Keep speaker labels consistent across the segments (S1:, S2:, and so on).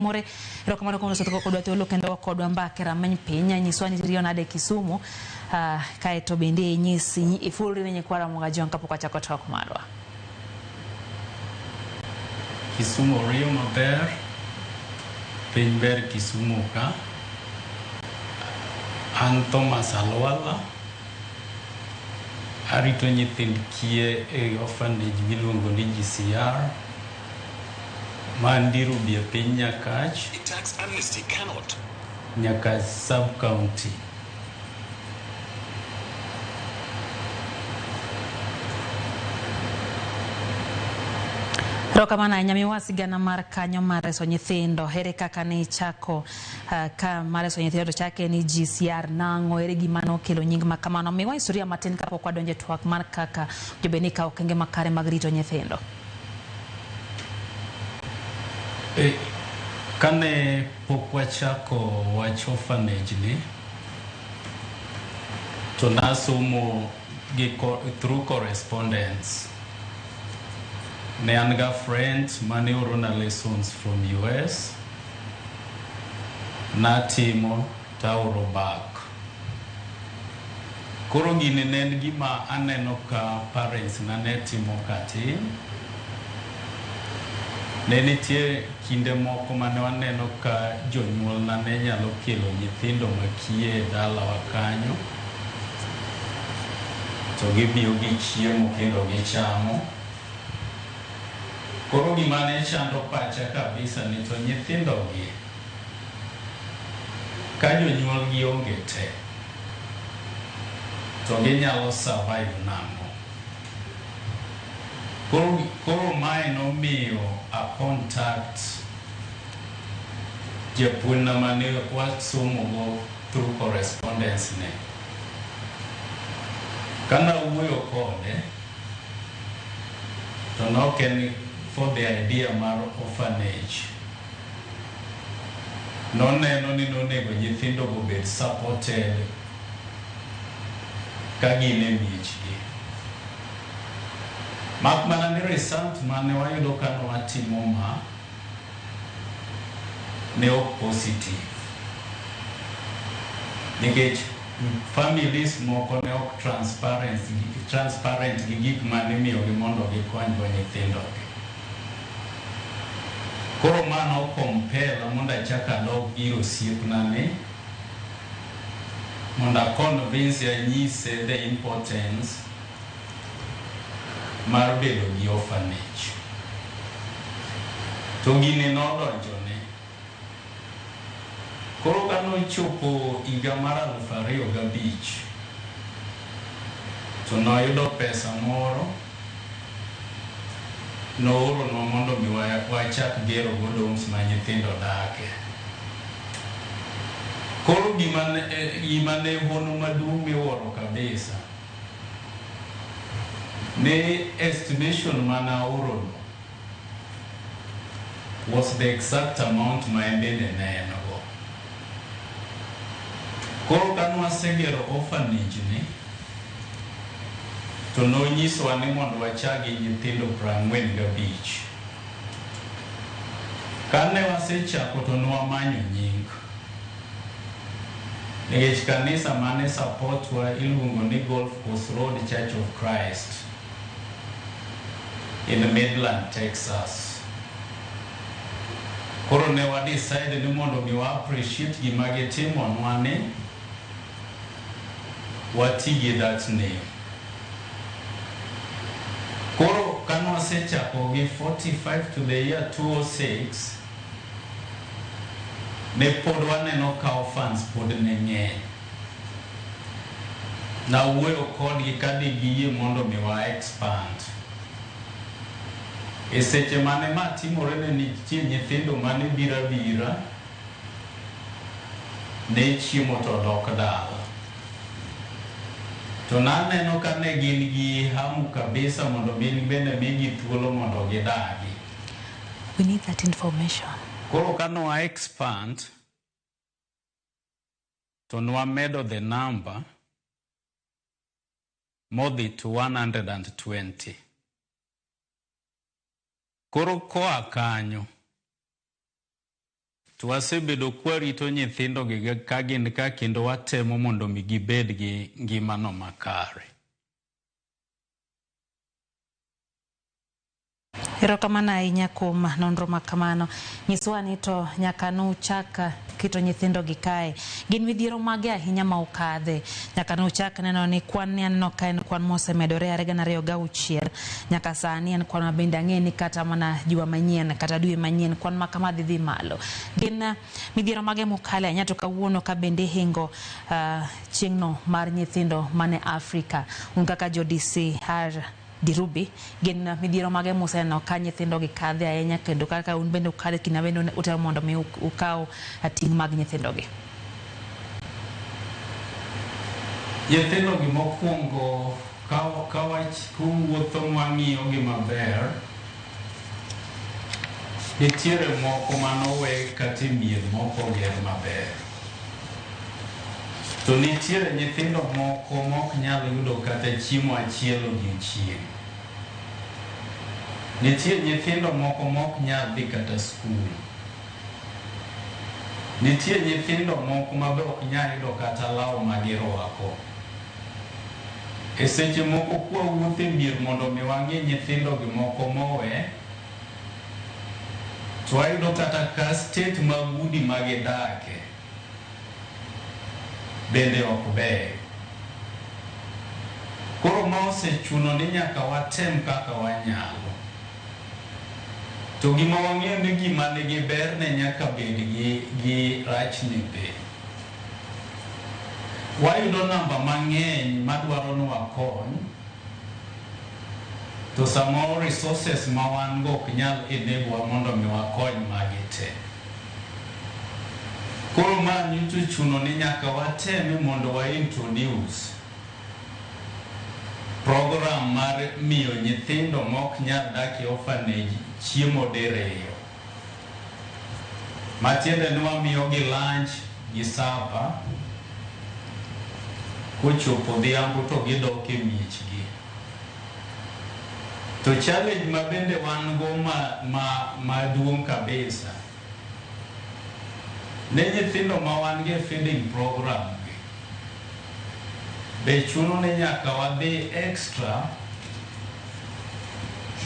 S1: More erokamano kuom loso kodwa thuolo kendo kodwa mbaka e rameny piny. Nyiswa ni riyo nade Kisumu, kaeto bende inyis ifulri ne nyikwa Ramogi Ajwang' kapok wachako twak marwa.
S2: Kisumu riyo maber, piny ber Kisumu ka. An Thomas Alwala, arito nyithind kiye e orphanage miluongo ni GCR man Dirubi e piny Nyakach,
S3: Tax amnesty cannot.
S2: Nyakach sub county.
S1: Erokamano ahinya. Miwa sigana mar kanyo mar reso nyithindo. Ere kaka ne ichako ka mar reso nyithindo to chake ni GCR nang'o? Ere gima nokelo nying ma kamano? Miwa historia matin kapok wadonjo e twak mar kaka jobed ni ikawo okenge makare mag rito nyithindo.
S2: Kane pok wachako wach orphanage ni, to nasomo gi through correspondence. Ne an ga friend mane orona lessons from US, natimo taoro back. Koro gini ne en gima aneno ka parents na ne timo katin. Ne nitie kinde moko mane waneno ka jonyuolna ne nyalo kelo nyithindo makiye e dalawa kanyo, to gimiyogi chiemo kendo gichamo. Koro gima ne chando pacha kabisa ni to nyithindogi ka jonyuolgi onge te, to ginyalo survive nang'o? Koro mae nomiyo a contact japuonjna mane wasomogo through correspondence ne. Kanawuoyo kode, to nok en for the idea mar orphanage. Noneno ni nonego nyithindogo obed supported ka gin e miechgi. Mak mana ni result mane wayudo ka nwatimo ma ne ok positive. Nikech families moko ne ok transparent gi gik mane imiyogi mondo gikonygo nyithindogi. Koro ma no compel mondo achak adog ir osiepna ni mondo a convince anyise the importance mar bedo gi orphanage. To gini nodonjone. Koro kanochopo higa mar 2005, to noyudo pesa moro nooronwa mondo mi wachak gero go dorms ma nyithindo dake. Koro gima ne hono maduong' miwuoro kabisa ni estimation mana aorono was the exact amount ma en bende ne en go. Koro kanwasegero orphanage ni, to nonyisowa ni mondo wachak gi nyithindo 45. Kane wasechako to nwamanyo nying. Nikech kanisa mane support wa iluongo ni Golf Course Road Church of Christ in Midland, Texas. Koro ne wa decide ni mondo mi wa appreciate gima gitimonwa ni, wati gi that name. Koro kanwasechako gi 45 to the year 2006, ne pod waneno ka orphans pod ne ng'eny. Nawuoyo kodgi ka giyie mondo mi wa expand. E seche mane ma timore ne nitie nyithindo mane biro abira, ne chiemo to dok dala. To naneno ka ne gin gi hamu kabisa mondo gin bende migi thuolo mondo gidagi.
S1: We need that information.
S2: Koro ka nwa expand, to nwamedo the number modhi to 120. Koro koa kanyo, To wasebedo kwarito nyithindogi ka gin ka kendo watemo mondo mi gibed gi ngimano makare.
S1: Erokamano ahinya kuom nonro ma kamano. Nyiswa ni to nyaka nuchak keto nyithindogi kae, gin midhiero mage ahinya ma ukadhe? Nyaka nuchak neno ni kwan ni aneno ka en kwan mosemedore are 2006 nyaka sani en kwan ma bende ang'e ni kata mana juma manyien kata dwe manyien kwan ma kama dhi dhi malo. Gin midhiero mage mukale ahinya to kawuono ka bende ihingo chieng'no mar nyithindo mane Afrika. Un kaka jo DCR Dirubi, gin midhiero mage museneno ka nyithindo gi kadhe ahinya kendo kaka un bende ukadhe kinde bende utemo mondo mi ukaw ting' mag nyithindo gi?
S2: Nyithindo gi mokwongo ka kuwuotho mwang'iyo gi maber, nitiere moko manowe kata e mier mok oger maber. To nitiere nyithindo moko mok nyal yudo kata chiemo achiel odiochieng'. Nitie nyithindo moko mok nyal dhi kata skul. Nitie nyithindo moko ma be ok nyal yudo kata law ma girwako. E seche moko kwawuotho e mier mondo mi wang'i nyithindo gi moko mowe, to wayudo kata ka state mag udi ma gidake bende ok ber. Koro ma osechuno ni nyaka watem kaka wanyalo. To gima wang'eyo ni gima nigi berne nyaka bed gi rachne be. Wayudo namba mang'eny madwaro ni wakony, to samoro resources ma wan go ok nyal enable wa mondo mi wakony magi te. Koro ma nyocha ochuno ni nyaka wateme mondo wa introduce program mar miyo nyithindo mok nyal dak e orphanage chiemo diriyo. Matiende ni wamiyogi lunch gi supper, kochopo odhiambo to gidok e miechgi. To challenge ma bende wan go maduong' kabisa, ne nyithindo ma wan go e feeding program gi, be chuno ni nyaka wadhi extra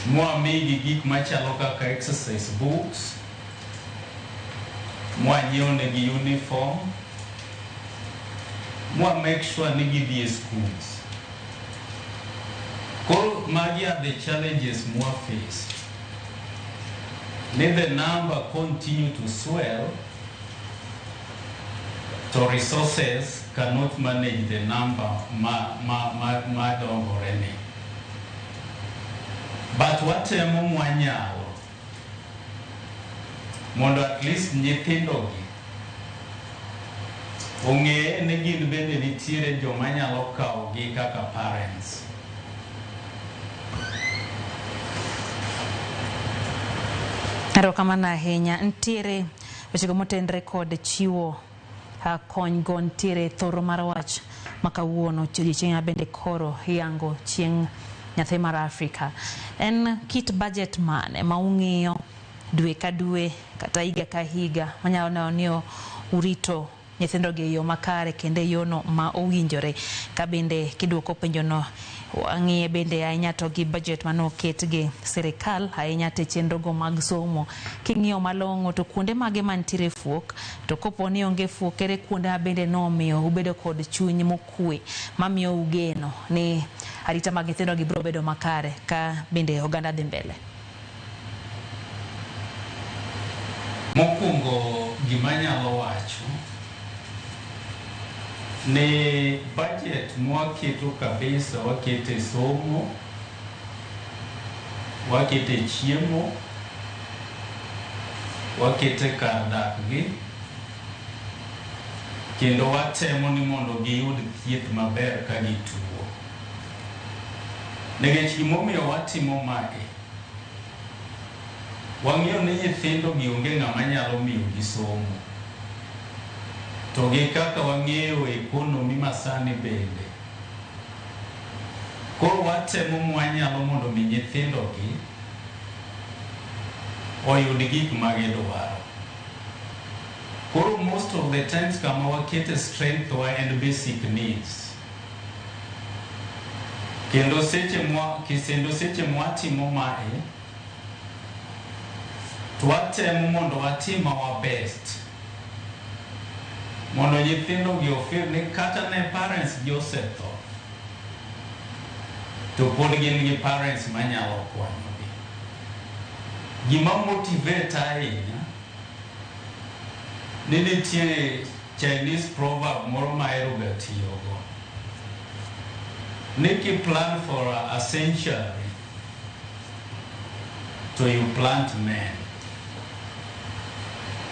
S2: mwamigi gik machalo kaka exercise books, mwanyiew negi uniform, mwa make sure ni gidhi e schools. Koro magi are the challenges mwa face. Ni the number continue to swell, to resources cannot manage the number ma dongore ni. But watemo mwanyalo mondo at least nyithindogi ong'e ni gin bende nitiere joma nyalo kawogi kaka parents.
S1: Erokamano ahinya. Nitiere wechego motenre kod chiwo kony go, nitiere thoro mar wach ma kawuono odiochieng' ma bende koro iyango chieng' nyathi mar Afrika. En kit budget mane ma ung'iyo dwe ka dwe kata higa ka higa manyalo neno ni urito nyithindo gi e yo makare kendo e yono ma owinjore? Ka bende kiduoko penjono wang'iye bende ahinya to gi budget manoket gi sirikal ahinya te chenro go mag somo. King'iyo malong'o to kuonde mage mantiere fuok, to kopo ni onge fuok, ere kuonde ma bende nomiyo ubedo kod chuny mokwe mamiyo ugeno ni arita mag nyithindo gi biro bedo makare ka bende oganda dhi mbele?
S2: Mokwongo gima anyalo wacho ni budget mwaketo kabisa wakete somo, wakete chiemo, wakete kar dak gi, kendo watemo ni mondo giyud thieth maber ka gituo. Nikech gimomiyo watimo mae, wang'eyo ni nyithindo gi onge ng'ama nyalo miyogi somo. To gi kaka wang'eyo economy masani bende. Koro watemo mwanyalo mondo mi nyithindo gi oyud gik ma gidwaro. most of the times kama wakete strength wa and basic needs. Kendo seche mwatimo mae, to watemo mondo watim our best mondo nyithindo gi ofeel ni kata ne parents gi osetho, to pod gin gi parents manyalo konyogi. Gima motivate ahinya ni nitie Chinese proverb moro mahero ga tiyogo ni ki plan for a century to you plant men.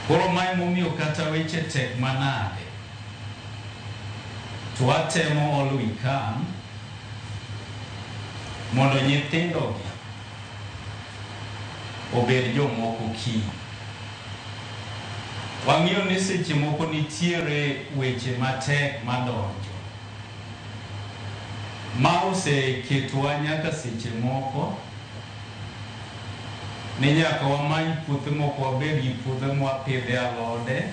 S2: Koro mae momiyo kata weche tek manade, to watemo all we can mondo nyithindogi obed jomoko kiny. Wang'iyo ni seche moko nitiere weche matek madonjo ma oseketowa nyaka seche moko ni nyaka wamany puothe moko, wabed gi puothe mwapidhe alode,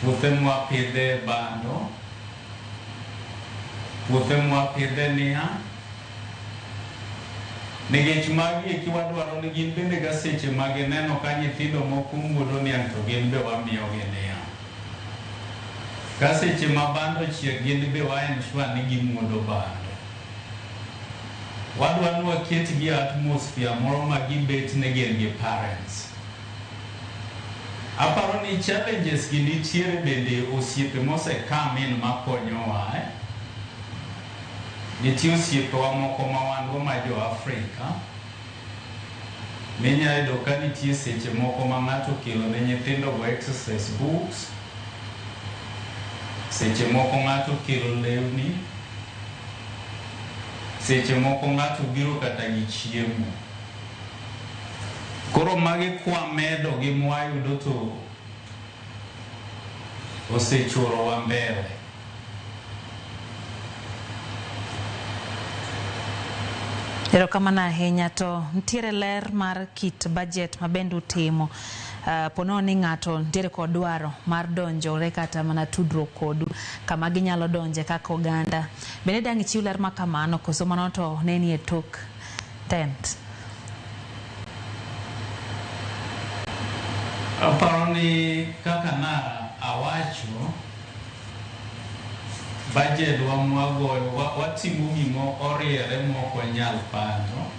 S2: puothe mwapidhe bando, puothe mwapidhe niang', nikech magi eki wadwaro ni gin bende ka seche ma gineno ka nyithindo moko muodo niang', to gin be wamiyogi niang'. Ka seche ma bando chiek, gin be wa ensure ni gimuodo bando. Wadwa ni waketgi e atmosphere moro ma gibet ne gin gi parents. Aparo ni challenges gi nitiere bende osiepe mose come in makonyowa, eh? Nitie osiepewa moko ma wan go ma jo Afrika minya yudo ka nitie seche moko ma ng'ato okelo ne nyithindo go exercise books, seche moko ng'ato okelo lewni, seche moko ng'ato biro kata gi chiemo. Koro magi kwamedo gi mwayudo to osechorowa mbele.
S1: Erokamano ahinya. To nitiere ler mar kit budget ma bende utimo. Ponono ni ng'ato nitiere kod dwaro mar donjore kata mana tudruok kodu kama ginyalo donje kaka oganda, bende dang' ichiw ler ma kamano, koso mano to ne ni e tok tent?
S2: Aparo ni kaka na awacho, budget wa mwagoyo watimo gima oriere mok wanyal pando,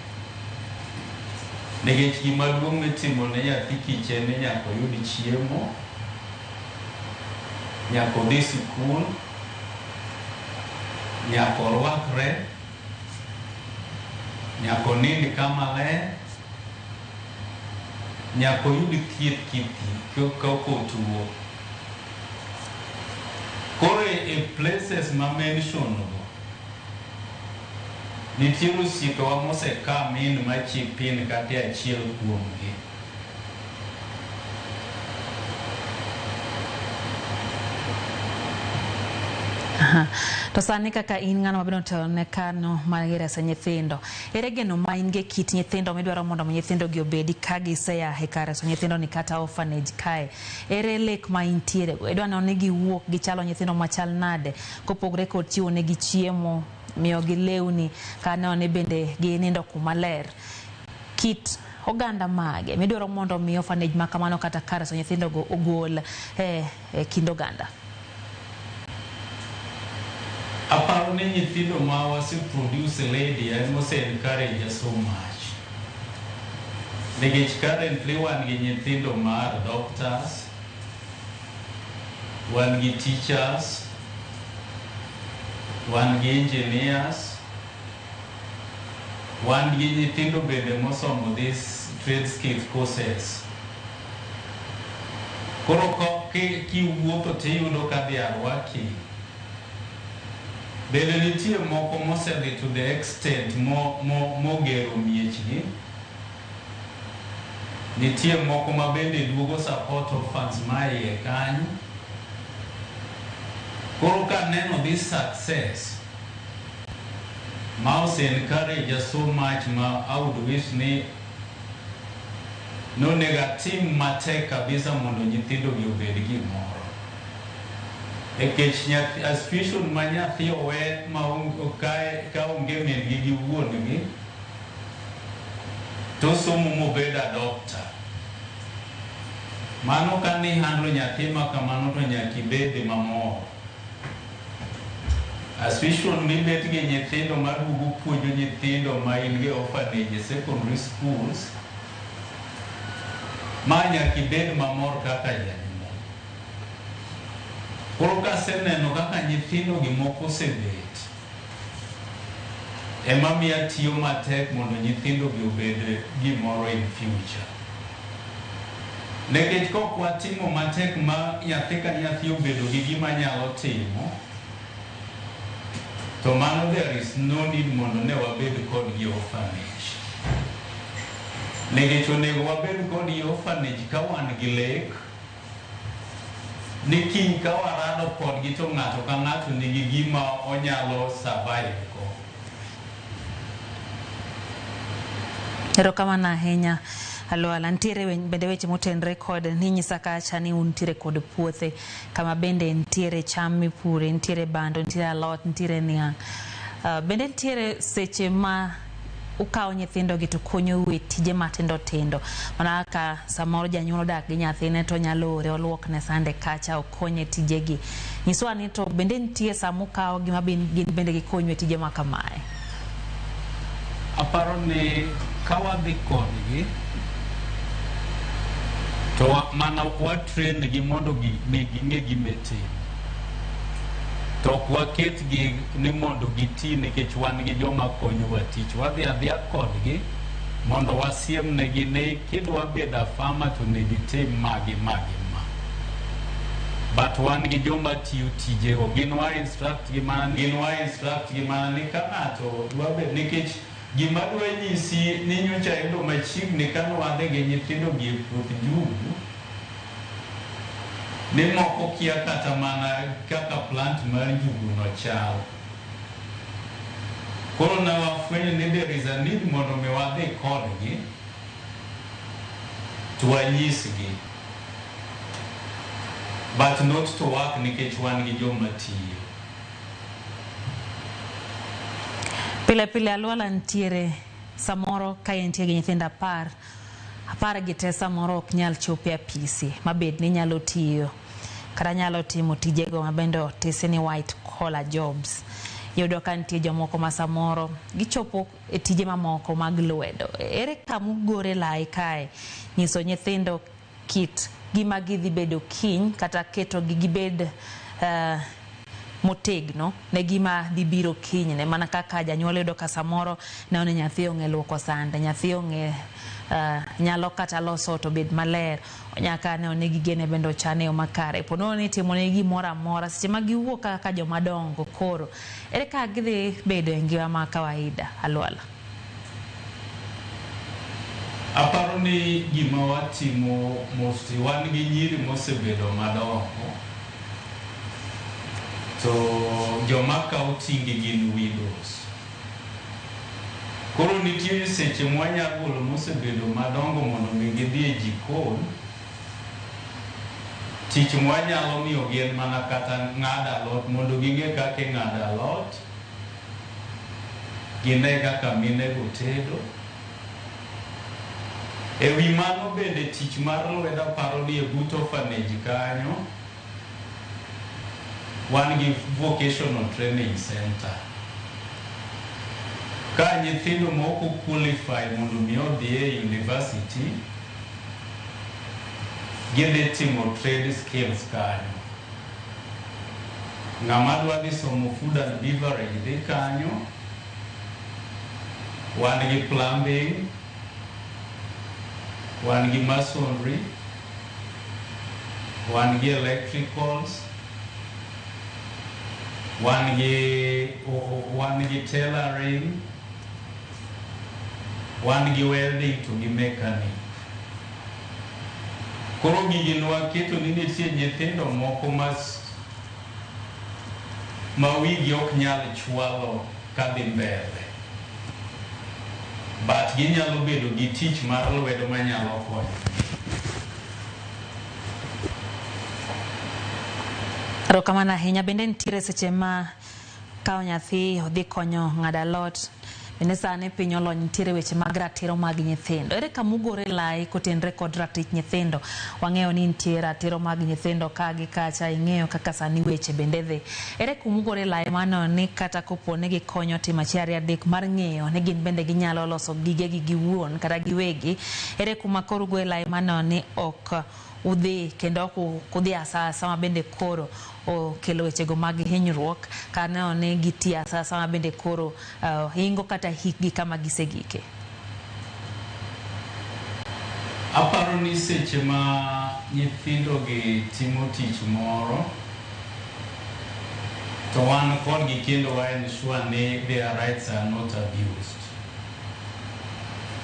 S2: nikech gima duong' mitimo ne nyathi kich en ni nyaka oyud chiemo, nyaka odhi sikul, nyaka orwakre, nyaka onind kama ler, nyaka oyud thieth kotuo. Koro e places ma mention go, nitiere osiepewa mose come in ma chip in kata e achiel kuomgi.
S1: Aha. To sani kaka in ng'ano mabiro telo ne kano mar reso nyithindo, ere geno ma in gi kit nyithindo midwaro mondo mi nyithindo gi obedi ka giseya e kar reso nyithindo ni kata orphanage kae? Ere lek ma intiere go? Idwa neno ni giwuok gichalo nyithindo machal nade, kopogore kod chiwo negi chiemo, miyogi lewni, ka neno ni bende ginindo kuma ler? Kit oganda mage midwaro mondo mi orphanage ma kamano kata kar reso nyithindo go ogol e kind oganda?
S2: Aparo ni nyithindo ma wase produce lady ema ose encourage so much. Nikech currently wan gi nyithindo mar doctors, wan gi teachers, wan gi engineers, wan gi nyithindo bende mosomo this trade skill courses. Koro kiwuotho tiyudo ka they are working. Bende nitie moko mosedhi to the extent mogero miechgi. Nitie moko ma bende duogo support orphans ma iye kanyo. Koro kaneno this success ma ose encourage us so much ma I would wish ni Nonego atim matek kabisa mondo nyithindo gi obed gimoro. Nikech nyathi, a situation ma nyathi owe ma ka onge min gi gi wuon gi, to somo mobed a doctor. Mano ka ni handle nyathi ma kamano to nyaka ibed mamor. A situation mibet gi nyithindo maduogo puonjo nyithindo ma in gi orphanage, secondary schools, ma nyaka ibed mamor kaka janyuol. Koro kaseneno kaka nyithindo gi moko osebet, ema miya tiyo matek mondo nyithindo gi obed gimoro in future. Nikech kok watimo matek ma nyathi ka nyathi obedo gi gima nyalo timo, to mano there is no need mondo ne wabed kodgi e orphanage. Nikech onego wabed kodgi e orphanage ka wan gi lek, ni kiny ka warado kodgi to ng'ato ka ng'ato nigi gima onyalo survive go.
S1: Erokamano ahinya, Alwala. Nitiere bende weche motenre kod ninyisa kacha ni untiere kod puothe kama bende nitiere cham mipure, nitiere bando, nitiere alot, nitiere niang'. Bende nitiere seche ma ukawo nyithindo gi to konyou e tije matindo tindo, mana kaka samoro janyuol odak gi nyathine to onyalo ore oluokne sande kacha, okonye tijegi. Nyiswa ni to bende nitie sama ukawo gi ma gin bende gikonyu e tije ma kamae?
S2: Aparo ni ka wadhi kodgi to mana wa train gi mondo ging'e gima itimo. To ok waketgi ni mondo giti nikech wan gi joma konyowa tich. Wadhi adhiya kodgi mondo wasiem negi ni kidwa bedo a farmer to onego itim ma gi ma gi ma. But wan gi joma tiyo tijego, gin wa instruct gi mana, gin wa instruct gi mana ni ka ng'ato dwa bet, nikech gima dwa nyisi ni nyocha yudo machiegni kane wadhi gi nyithindo gi e puoth njugu, ni moko kia kata mana kaka plant mar njugu no chal. Koro ne wafwenyo ni there is a need mondo mi wadhi kodgi to wanyisgi, but not to work nikech wan gi joma tiyo.
S1: Pile pile, Alwala, nitiere samoro ka intie gi nyithindo 10, 10 gi te samoro ok nyal chopo e apisi mabed ni nyalo tiyo kata nyalo timo tijego mabende otisi ni white collar jobs. Iyudo ka nitie jomoko ma samoro gichopo e tije mamoko mag lwedo. Ere kama ugore lai kae nyiso nyithindo kit gima gidhi bedo kiny kata keto gi gibed motegno ne gima dhi biro kinyne, mana kaka janyuol yudo ka samoro neno ni nyathi ong'e luoko sande, nyathi ong'e nyalo kata loso ot obed maler, onyaka neno ni gigene bende ochan e yo makare. Po nono ni itimo negi gimoro amora seche ma giwuok kaka joma dongo, koro ere kaka gidhi bedo e ngima ma kawaida, Alwala?
S2: Aparo ni gima watimo mostly, wan gi nyiri mosebedo madongo to joma kawo ting' gin widows. Koro nitie seche mwanya golo mosebedo madongo mondo mi gidhi e jikon. Tich mwanyalo miyogi en mana kata ng'ado alot mondo ging'e kaka ing'ado alot, gine kaka minego tedo. E wi mano bende tich mar lwedo aparo ni e but orphanage kanyo wan gi vocational training center. Ka nyithindo moko qualify mondo mi odhi e university, gidhi timo trade skills kanyo. Ng'ama dwa dhi somo food and beverage dhi kanyo. Wan gi plumbing, wan gi masonry, wan gi electricals, wan gi tailoring, wan gi welding to gi mechanic. Koro gigi nwaketo ni nitie nyithindo moko ma wigi ok nyal chwalo kadhi mbele, but ginyalo bedo gi tich mar lwedo manyalo konyogi.
S1: Erokamano ahinya. Bende nitiere seche ma kawo nyathi odhi konyo ng'ado alot, bende sani piny olony nitiere weche mag ratiro mag nyithindo. Ere kama ugore lai kotenre kod ratich nyithindo? Wang'eyo ni nitie ratiro mag nyithindo ka gi kacha, ing'eyo kaka sani weche bende dhi. Ere kuma ugore lai mano ni kata kopo ni gikonyo timo achiel ariyo adek mar ng'eyo ni gin bende ginyalo loso gigegi giwuon kata giwegi. Ere kuma koro ugoye lai mano ni ok udhi kendo ok udhi asasa ma bende koro okelo wechego mag hinyruok kaneno ni gitiyo asasa ma bende koro hingo kata hikgi kama gisegike?
S2: Aparo ni seche ma nyithindogi timo tich moro to wan kodgi kendo wa ensure ni their rights are not abused.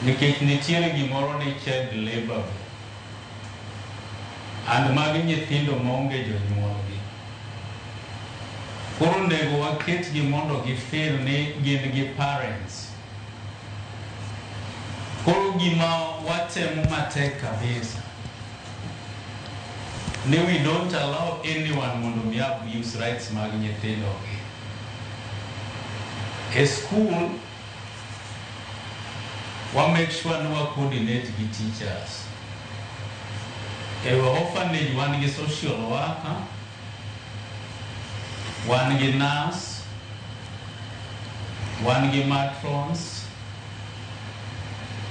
S2: Nikech nitiere gimoro ni child labor be. And magi nyithindo maonge jonyuolgi. Koro onego waketgi mondo gi feel ni gin gi parents. Koro gima watemo matek kabisa ni we don't allow anyone mondo mi abuse rights mag nyithindogi. E school, wa make sure ni wa coordinate gi teachers. E orphanage wan gi social worker, wan gi nurse, wan gi matrons.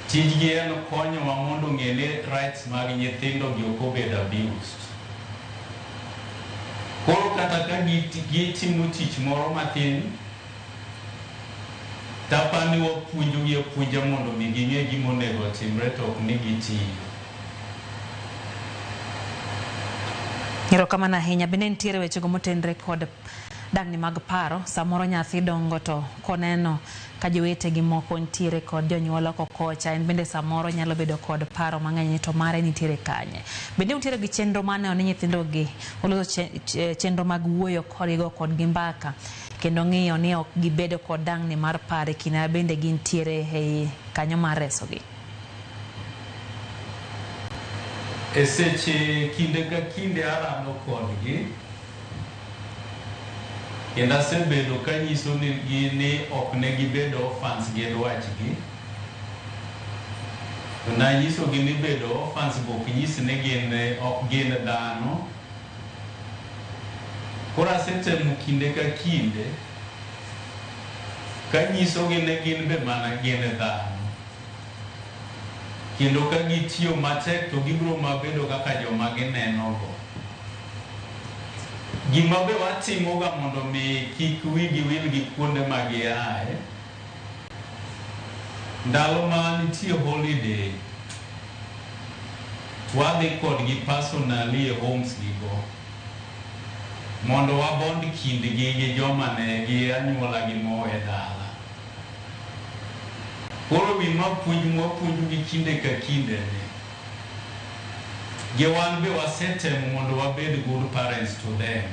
S2: Tijgi en konyowa mondo ong'e ni rights mag nyithindo gi ok obed abused. Koro kata ka gitimo tich moro matin, tapani wapuonjogi apuonja mondo mi ging'e gima onego otimre to ok ni gitiyo.
S1: Erokamano ahinya. Bende nitiere wechego motenre kod dang'ni mag paro. Samoro nyathi dongo to koneno ka jowetegi moko nitiere kod jonyuol oko kocha, en bende samoro nyalo bedo kod paro mang'eny ni to mare nitiere kanye. Bende untiere gi chenro mar neno ni nyithindogi uloso chenro mag wuoyo kodgi go kodgi mbaka kendo ng'iyo ni ok gibedo kod dang'ni mar paro e kinde ma bende gintiere ei kanyo mar resogi?
S2: E seche kinde ka kinde arado kodgi kendo asebedo kanyiso gi ni ok ne gibedo orphans gi dwachgi. To nanyisogi ni bedo orphans be ok nyis ni gin ok gin dhano. Koro asetemo kinde ka kinde kanyisogi ni gin be mana gin dhano. Kendo ka gitiyo matek to gibiro mabedo kaka joma gineno go. Gima be watimoga mondo mi kik wigi wil gi kuonde ma giaye, ndalo ma nitie holiday, to wadhi kodgi personally e homes gigo mondo wabond kindgi gi joma ne gi anyuola gi mowe dala. Koro wi ma puonj mwapuonjogi kinde ka kinde ni, gi wan be wasetemo mondo wabed good parents to them.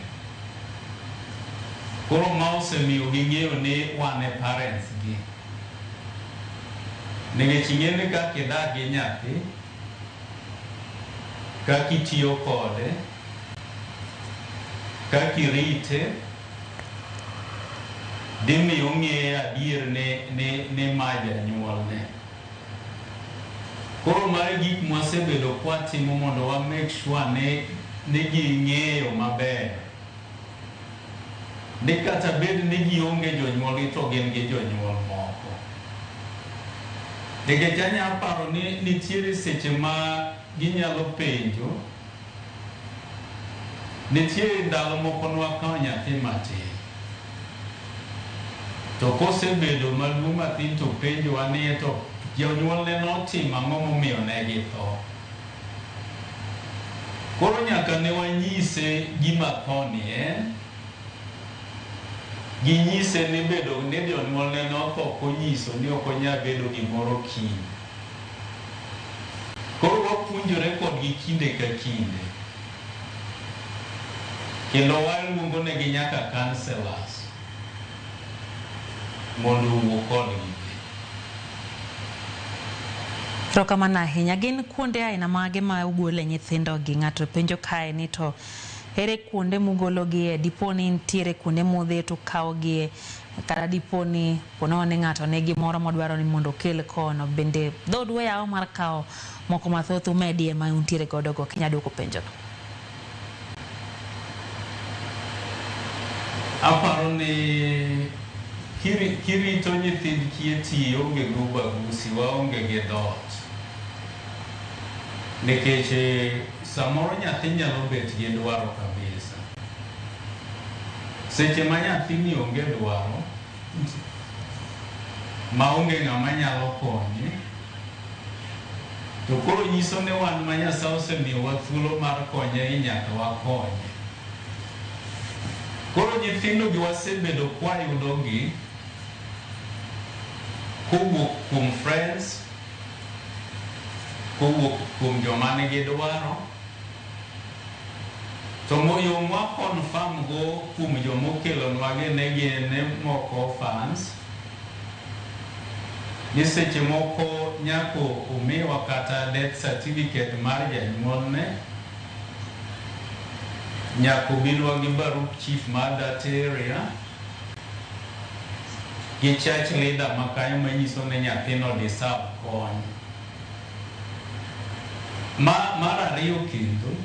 S2: Koro ma osemiyo ging'eyo ni wan e parents gi. Nikech ing'e ni kaka idak gi nyathi, kaka itiyo kode, kaka irite, dhi miyo ong'eyo adier ni ma janyuolne. Koro mae gik mwasebedo kwatimo mondo wa make sure ni ging'eyo maber ni kata bed ni gionge jonyuolgi to gin gi jonyuol moko. Nikech anya paro ni nitiere seche ma ginyalo penjo, nitie ndalo moko nwakawo nyathi matin. To kosebedo maduong' matin to penjowa ni to jonyuolne notimo ang'o momiyo ne githo. Koro nyaka ne wanyise gima tho ni en, ginyise ni bedo ni jonyuolne notho ok onyiso ni ok onyal bedo gimoro kiny. Koro wapuonjore kodgi kinde ka kinde. Kendo waluongo negi nyaka counselors mondo owuo kodgi.
S1: Erokamano ahinya. Gin kuonde aina mage ma ugole nyithindogi? Ng'ato penjo kae ni to Ere kuonde mugologie? Dipo ni nitiere kuonde mudhi to ukawogie, kata dipo ni ponono ni ng'ato nigi moro modwaro ni mondo okel kono, bende dhood oyaw mar kawo moko mathoth umedie ma untiere godo go? Kinya duoko penjono.
S2: Aparo ni kirito nyithind kiye ti onge gi ubaguzi, waonge gi dhoot. Nikech samoro nyathi nyalo bet gi dwaro kabisa. Seche ma nyathini onge dwaro, maonge ng'ama nyalo konye, to koro nyiso ni wan ma Nyasaye osemiyowa thuolo mar konye ni nyaka wakonye. Koro nyithindo gi wasebedo kwayudogi kowuok kuom friends, kowuok kuom joma nigi dwaro, to yo mwa confirm go kuom jomokelonwa gi ne gin moko orphans, ni seche moko nyaka omiwa kata death certificate mar janyuolne, nyaka obinwa gi barup chief mar that area, gi church leader ma kanyo manyiso ni nyathino deserve kony. Mar ariyo kendo,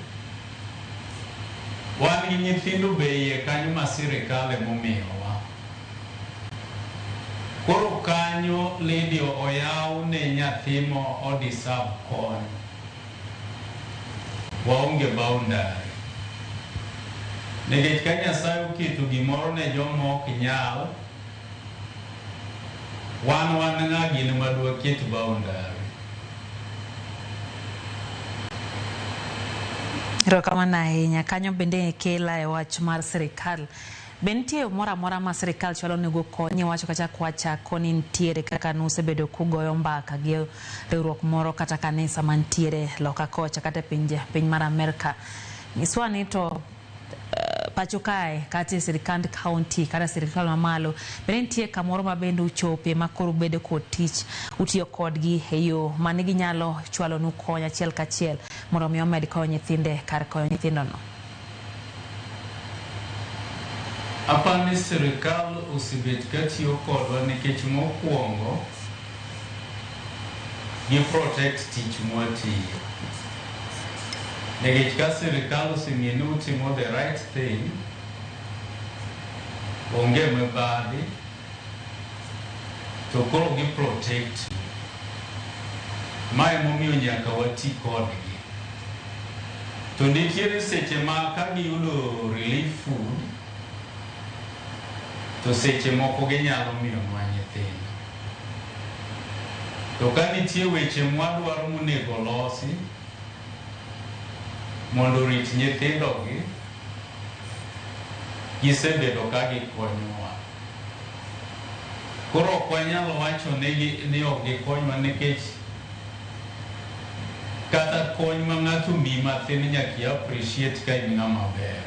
S2: wan gi nyithindo be iye kanyo ma sirikal emomiyowa. Koro kanyo lady oyaw ne nyathi mo o deserve kony. Waonge boundary. Nikech ka Nyasaye oketo gimoro ne joma ok nyal, wan ng'a gini madwa ket boundary.
S1: Erokamano ahinya. Kanyo bende kela e wach mar sirikal. Be nitie yo moro amora ma sirikal chwalo nego kony? Iwacho kacha kwachako ni nitiere kaka nusebedo kugoyo mbaka gi riwruok moro kata kanisa mantiere loka kocha kata e piny mar Amerka. Nyiswa ni to pacho kae kata e sirikand county kata sirikal mamalo, bende nitie kamoro ma bende uchope ma koro ubedo kod tich, utiyo kodgi e yo mane ginyalo chwalonu kony achiel kachiel mondo mi omed konyo nyithinde kar konyo nyithindono?
S2: Aparo ni sirikal osebet ka tiyo kodwa nikech mokwongo gi protect tich mwatiyo. Nikech ka sirikal oseng'eyo ni utimo the right thing, onge mibadhi, to koro gi protect. Ma emomiyo nyaka wati kodgi. To nitiere seche ma ka giyudo relief food, to seche moko ginyalo miyonwa nyithindo. To ka nitie weche mwadwaro monego losi mondo orit nyithindogi, gisebedo ka gikonyowa. Koro ok wanyal wacho ni ok gikonywa nikech kata kony ma ng'ato miyi mathin nyaka i appreciate ka in ng'ama ber.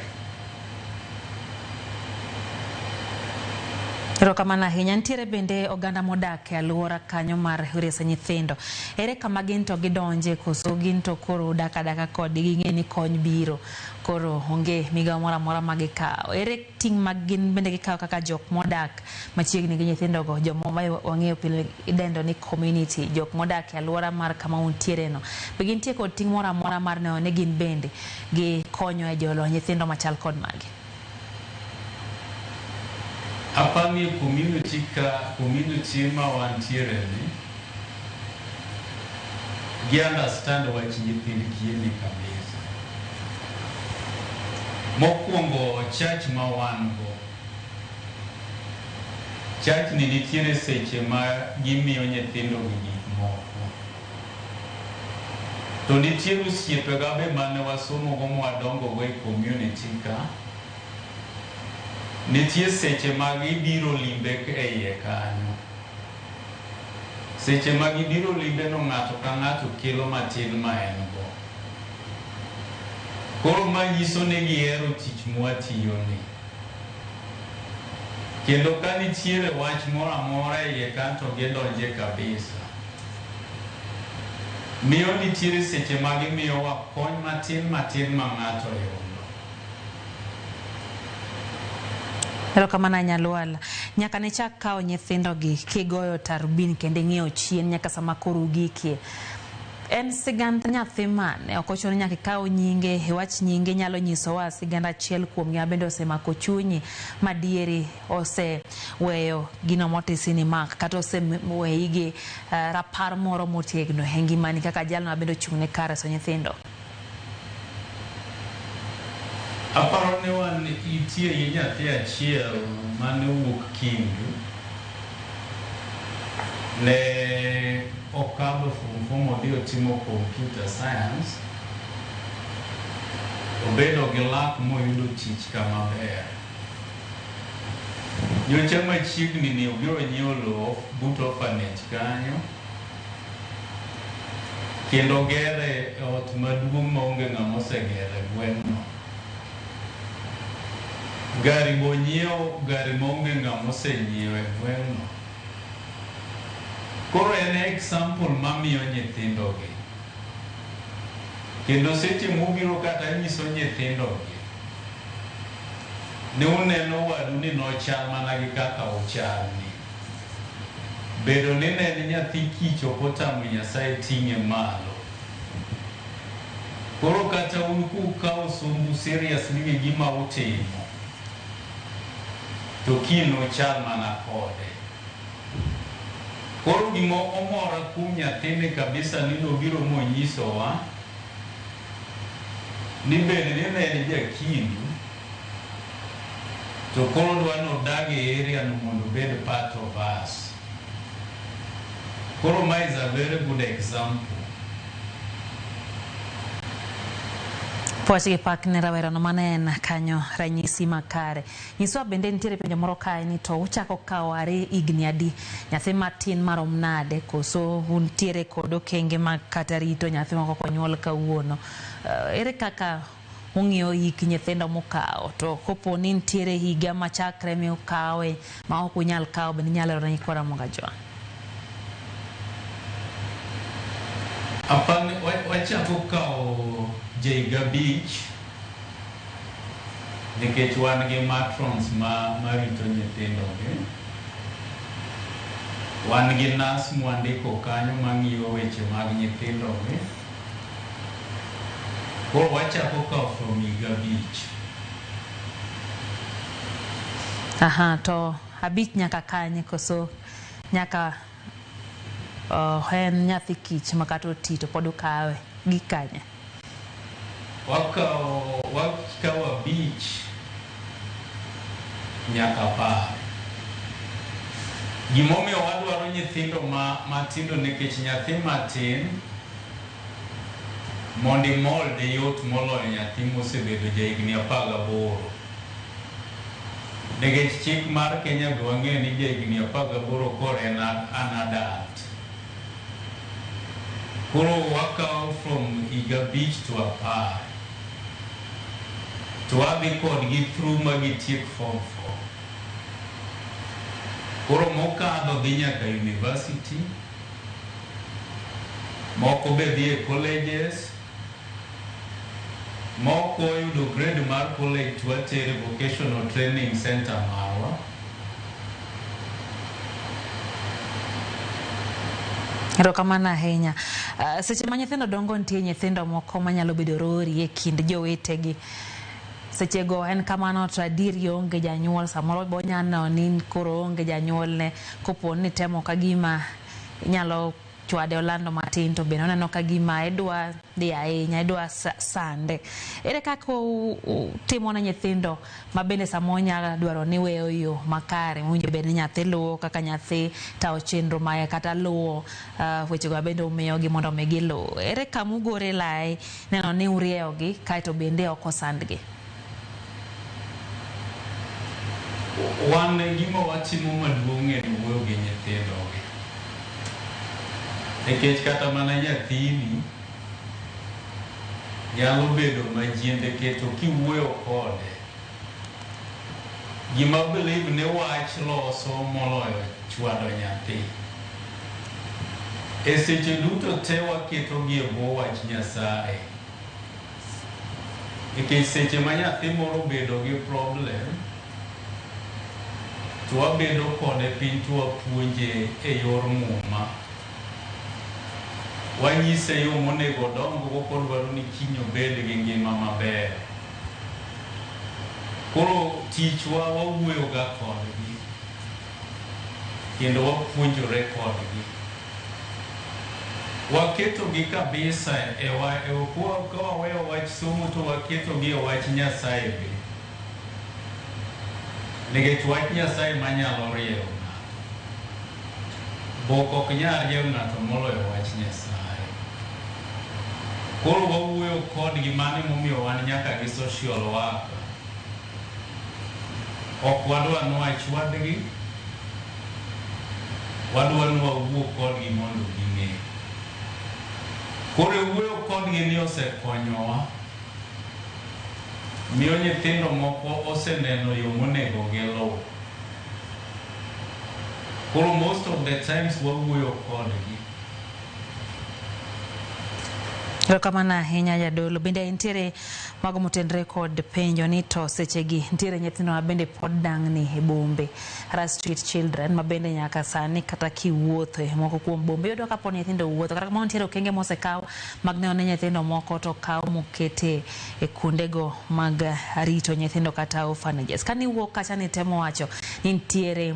S1: Erokamano ahinya. Nitiere bende oganda modak e alwora kanyo mar reso nyithindo. Ere kama gin to gidonje koso gin to koro udak adaka kodgi ging'e ni kony biro, koro onge migawo moro amora ma gikawo. Ere ting' ma gin bende gikawo kaka jok modak machiegni gi nyithindogo, joma wang'eyo pile idendo ni community, jok modak e alwora mar kama untiere no. Be gintie kod ting' moro amora mar neno ni gin bende gikonyo e jolo nyithindo machal kod magi?
S2: Aparo ni community ka community ma wantiere ni gi understand wach nyithind kiye ni kabisa. Mokwongo church ma wan go, church ni nitiere seche ma gimiyo nyithindo gi gik moko. To nitiere osiepega be mane wasomo go mwadongo go e community ka. Nitie seche ma gibiro limbe e iye kanyo. Seche ma gibiro limbe no ng'ato ka ng'ato kelo matin ma en go. Koro ma nyiso ni gihero tich mwatiyo ni. Kendo ka nitiere wach moro amora e iye ka to gidonje kabisa. Miyo nitiere seche ma gimiyowa kony matin matin ma ng'ato yudo.
S1: Erokamano Nyalwala. Nyaka ne chak kawo nyithindogi kigoyo tarubin kendo ing'iyo chien nyaka sama koro ugikie. En sigand nyathi mane? Ok ochuno ni nyaka ikaw nyinge, iwach nyinge, inyalo nyisowa sigand achiel kuomgi ma bende osemako chunyi madieri oseweyo gino motisi ni mak kata oseweyi gi rapar moro motegno e ngimani kaka jalno ma bende ochung' ne kar reso nyithindo.
S2: Aparo ni wan nitie gi nyathi achiel mane owuok Kindu. Ne okadho form 4 modhi otimo computer science. Obedo gi luck moyudo tich kama ber. Nyocha machiegni ni obiro nyiewo lowo but orphanage kanyo. Kendo gere e ot maduong' maonge ng'ama osegero e gweng'no. Gari bonyiewo gari maonge ng'ama osenyiewo e gweng'no. Koro en example mamiyo nyithindogi. Kendo seche mobiro kata nyiso nyithindogi ni uneno wadu ni nochal mana gi kaka uchalni. Bedo ni ne en nyathi kich ok otamo Nyasaye ting'e malo. Koro kata un kukawo sombu seriously gi gima utimo, to kiny nuchal mana kode. Koro gima omora kuom nyathini kabisa ni nobiro monyisowa ni bed ni ne en jakindu to koro odwa ni odag e area no mondo obed part of us. Koro ma is a very good example.
S1: Puoch gi pak ne rawerano mane en kanyo ranyisi makare. Nyiswa bende nitiere penjo moro kae ni to uchako kawo are higni adi? Nyathi matin marom nade koso untiere kod okenge mag kata rito nyathi moko konyuol kawuono? Ere kaka ung'iyo hik nyithindo mukawo to kopo ni nitiere higa machakre miukawe ma ok unyal kawo bende inyalo lero ne nyikwa Ramogi Ajwang'?
S2: Apani wachako kawo jahiga 5 nikech wan gi matrons marito nyithindogi. Wan gi nas mwandiko kanyo mang'iyo weche mag nyithindogi. Koro wachako kawo from higa 5.
S1: Aha, to 5 nyaka kanye koso nyaka en nyathi kich ma kata oti to pod ukawe gi kanye?
S2: Wakawo 5 nyaka 10. Gimomiyo wadwaro nyithindo matindo nikech nyathi matin mondo imolde yot moloyo nyathi mosebedo jahigni 18. Nikech chik mar Kenya be wang'eyo ni jahigni 18 koro en an adult. Koro wakawo from higa 5 to 10. To wadhi kodgi through ma gitiek form 4. Koro mokadho dhi nyaka university, moko be dhi e colleges, moko oyudo grade mar college to watere vocational training center marwa.
S1: Erokamano ahinya. Seche ma nyithindo dongo nitie nyithindo moko manyalo bedo rori e kind jowetegi. Sechego en kamano to adieri onge janyuol, samoro be onya neno ni koro onge janyuolne kopo ni temo ka gima inyalo chwade olando matin to bende oneno ka gima idwa dhi ahinya, idwa sande. Ere kaka utimo ne nyithindo ma bende samoro nyalo dwaro ni weyo yo makare mowinjo bed ni nyathi luwo kaka nyathi tawo chenro mage kata luwo wechego bende umiyogi mondo mi giluw. Ere kama ugore lai neno ni urieyogi kaeto bende ok osandgi?
S2: Wan gima watimo maduong' en wuoyo gi nyithindogi. Nikech kata mana nyathini nyalo bedo majiende keto kiwuoyo kode. Gima believe ni wach loso moloyo chwado nyathi. E seche duto te waketogi e bwo wach Nyasaye. Nikech seche ma nyathi moro obedo gi problem, To wabedo kode piny to wapuonje e yor muma. Wanyise yo monego odong go kodwaro ni kiny obed gi ngima maber. Koro tichwa wawuoyo ga kodgi kendo wapuonjore kodgi. Waketogi kabisa e wa, e, ka waweyo wach somo to waketogi e wach Nyasaye be. Nikech wach Nyasaye manyalo rieyo ng'ato. Bok ok nyal rieyo ng'ato moloyo wach Nyasaye. Koro wawuoyo kodgi mano emomiyo wan nyaka gi social worker. Ok wadwa ni wachwadgi, wadwa ni wawuo kodgi mondo ging'e. Koro e wuoyo kodgi ni osekonyowa. Miyo nyithindo moko oseneno yo monego giluw. Koro most of the times wawuoyo kodgi.
S1: Erokamano ahinya jadolo. Bende nitiere mago motenre kod penjo ni to sechegi nitiere nyithindo ma bende pod dang'ni e bombe kata street children ma bende nyaka sani kata kiwuotho e moko kuom bombe iyudo ka pod nyithindo wuotho. Kata kamano nitiere okenge mosekaw mag neno ni nyithindo moko to okaw mokete e kuondego mag rito nyithindo kata orphanages. Kane iwuok kacha nitemo wacho ni nitiere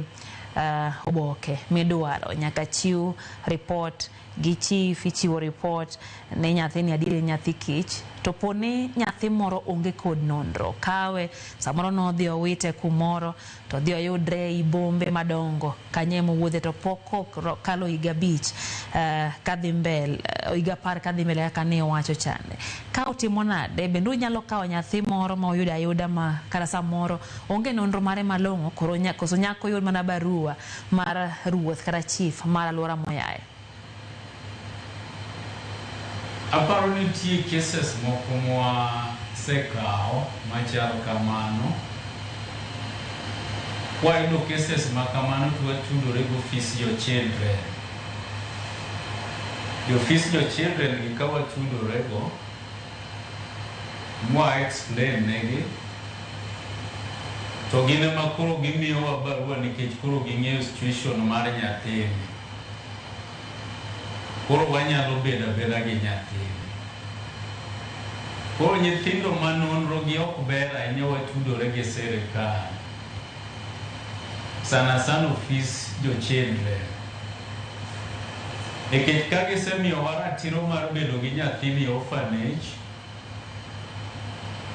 S1: oboke midwaro nyaka chiw report gi chief ichiwo report ni nyathini adieri en nyathi kich to poni nyathi moro onge kod nonro kawe samoro nodhi owite kumoro to odhi oyudre ei bombe madongo kanyo emowuothe to pok okalo higa 5 kadhi mbele higa 10 kadhi mbele kaka ne iwacho chande. Ka utimo nade bende unyalo kawo nyathi moro ma uyudo ayuda ma kata samoro onge nonro mare malong'o koro koso nyaka oyud mana barua mar ruoth kata chief mar aluora moyae.
S2: Aparo ni nitie cases moko mwasekawo machal kamano. Kwayudo cases ma kamano to watudore gi ofis jo children. Jo ofis jo children gi ka watudore go, mwa explain negi, to gin ema koro gimiyowa barua nikech koro ging'eyo situation mar nyathini. Koro wanyalo bedo abeda gi nyathini. Koro nyithindo ma nonro gi ok ber ahinya watudore gi sirikal. Sana sana ofis jo children. Nikech ka gisemiyowa ratiro mar bedo gi nyathini e orphanage,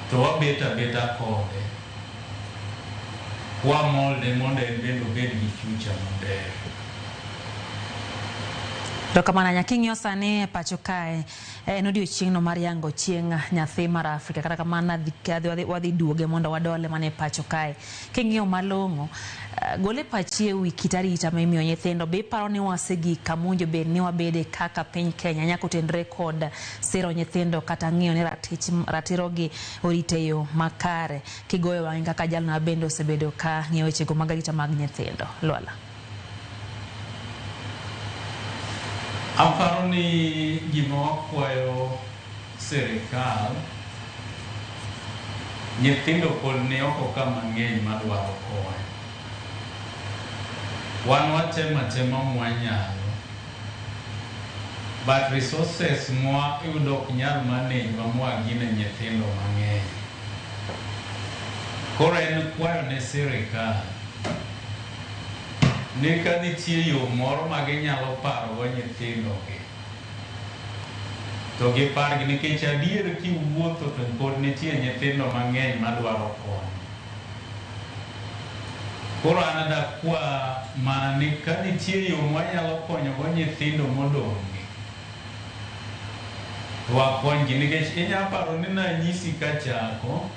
S2: to wabet abeta kode. Wamolde mondo en bende obed gi future maber.
S1: Erokamano ahinya. King'iyo sani e pacho kae en odiochieng'no mar yango chieng' nyathi mar Afrika. Kata kamano wadhi duoge mondo wadole mana e pacho kae. King'iyo malong'o, gole pachi e wi kit arita ma imiyo nyithindo. Be iparo ni wasegik kama owinjo bed ni wabede kaka piny Kenya nyaka otenre kod siro nyithindo kata ng'iyo ni ratirogi orit e yo makare. Kigoyo wang'i kaka jalno ma bende osebedo ka ng'iyo wechego mag arita mag nyithindo. Lwala.
S2: Aparo ni gima wakwayo sirikal, nyithindo pod ni oko ka mang'eny madwaro kony. Wan watemo atema mwanyalo, but resources mwayudo ok nyal manage ma mwagine nyithindo mang'eny. Koro en kwayo ne sirikal ni ka nitie yo moro ma ginyalo parogo nyithindogi, to gipargi nikech adier kiwuotho to pod nitie nyithindo mang'eny madwaro kony. Koro an dakwa mana ni ka nitie yo mwanyalo konyogo nyithindo modong' gi, to wakonygi nikech inya paro ni nanyisi kachako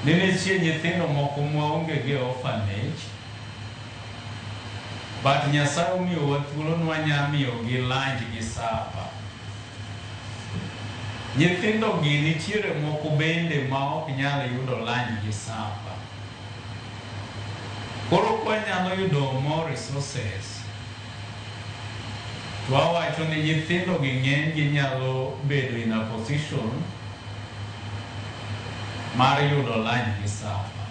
S2: ni nitie nyithindo moko mwaonge gi e orphanage, but Nyasaye omiyowa thuolo ni wanya miyogi lunch gi supper. Nyithindo gi nitiere moko bende ma ok nyal yudo lunch gi supper. Koro kwanyalo yudo more resources, to awacho ni nyithindo gi ng'eny gi nyalo bedo in a position mar yudo lunch gi supper.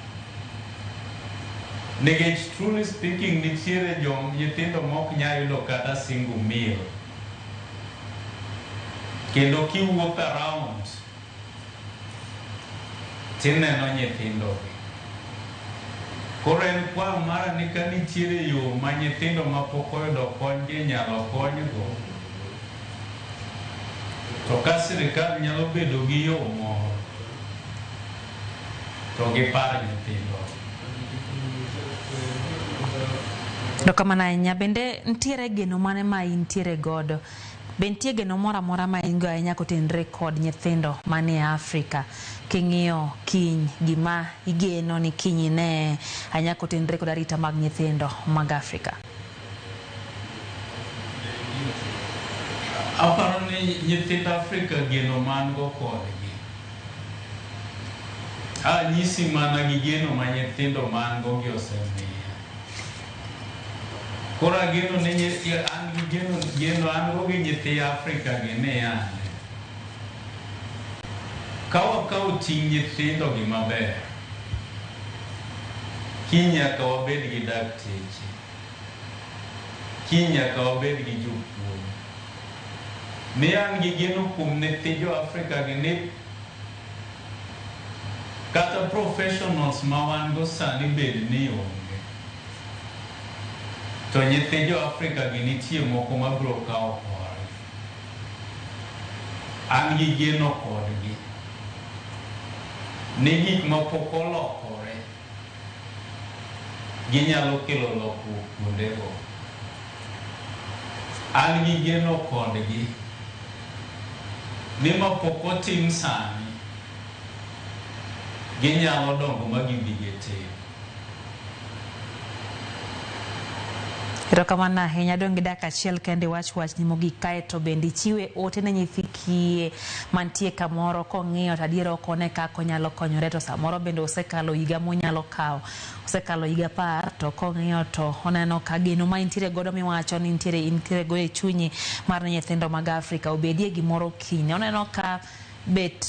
S2: Nikech truly speaking nitiere jom nyithindo mok nyal yudo kata single meal. Kendo kiwuotho around tineno nyithindogi. Koro en kwayo mara ni ka nitiere yo ma nyithindo mapok oyudo kony gi inyalo konygo, to ka sirikal nyalo bedo gi yo moro, to gipar nyithindo.
S1: Erokamano ahinya. Bende nitiere geno mane ma intiere godo? Be nitie geno moro amora ma in go ahinya kotenore kod nyithindo manie Afrika? King'iyo kiny gima igeno ni kiny ine ahinya kotenore kod arita mag nyithindo mag Afrika.
S2: Aparo ni nyithind Afrika geno man go kodgi. Anyisi mana gi geno ma nyithindo man go gi osemiya. Koro ageno ni an gi geno, geno an go gi nyithi Afrika gi niya. Ka wakawo ting' nyithindo gi maber, kiny nyaka wabed gi dakteche, kiny nyaka wabed gi jopuonj. Ni an gi geno kuom nyithi jo Afrika gi ni kata professionals ma wan go sani bed ni onge. To nyithi jo Afrika gi nitie moko mabiro kawo korgi. An gi geno kodgi. Ni gik mapok olokore, ginyalo kelo lokruok kuondego. An gi geno kodgi ni mapok otim sani, ginyalo dongo ma gibi gitim.
S1: Erokamano ahinya. Dong' gi dakika achiel kende iwach wachni mogik kaeto bende ichiwe ote ne nyithi kiye mantie kamoro kong'iyo to adiera ok one kaka onyalo konyore to samoro bende osekalo higa monyalo kawo. Osekalo higa 10 to kong'iyo to oneno ka geno ma intiere godo miwacho ni intiere intiere godo e chunyi mar ni nyithindo mag Afrika obedie gimoro kiny. Oneno ka bet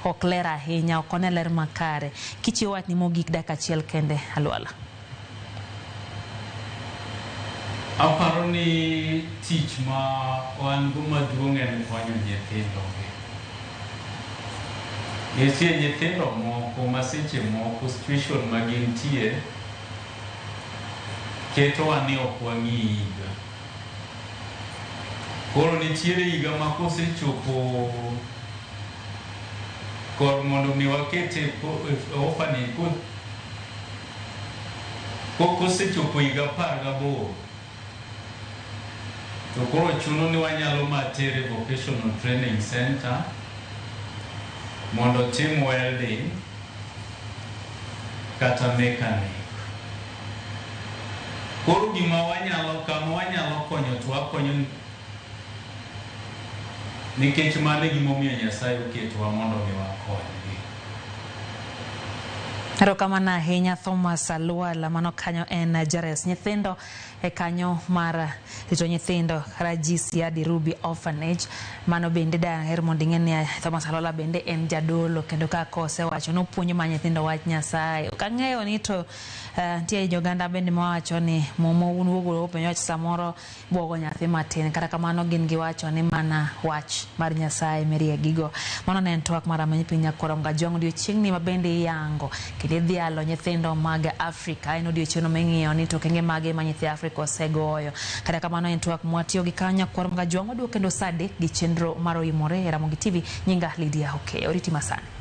S1: ok ler ahinya, ok one ler makare. Kichiwo wachni mogik dakika achiel kende Alwala.
S2: Aparo ni tich ma wan go maduong' en konyo nyithindo gi. Nitie nyithindo moko ma seche moko situation ma gintie ketowa ni ok wang'i higa. Koro nitiere higa ma kosechopo kor mondo mi wakete e orphanage kosechopo higa 18 to koro chuno ni wanyalo matere vocational training center mondo otim welding kata mechanic. Koro gima wanyalo kama wanyalo konyo to wakonyo nikech mano e gimomiyo Nyasaye oketowa mondo mi wakonygi.
S1: Erokamano ahinya Thomas Alwala, mano kanyo en jares nyithindo e kanyo mar rito nyithindo kata GCR Ruby Orphanage. Mano bende daher mondo ing'e ni Thomas Alwala bende en jadolo kendo kaka osewacho nopuonjo ma nyithindo wach Nyasaye. Ok ang'eyo ni to nitie joganda bende mawacho ni momo un wuogo penjo wach samoro buogo nyathi matin, kata kamano gin giwacho ni mana wach mar Nyasaye miriegigo. Mano ne en twak mar Rameny Piny Nyakwar Kajwang' odiochieng'ni ma bende iyango kendo idhialo nyithindo mag Afrika. En odiochieng' ming'iyo ni to okenge mage ma nyithi Afrika osegoyo. Kata kamano en twak mwatiyo gi kanyo Nyakwar Kajwang' waduogo kendo saa 3 gi chenro mar Oimore e Ramogi TV. Nyinga Lydia Okeyo. Oriti masani.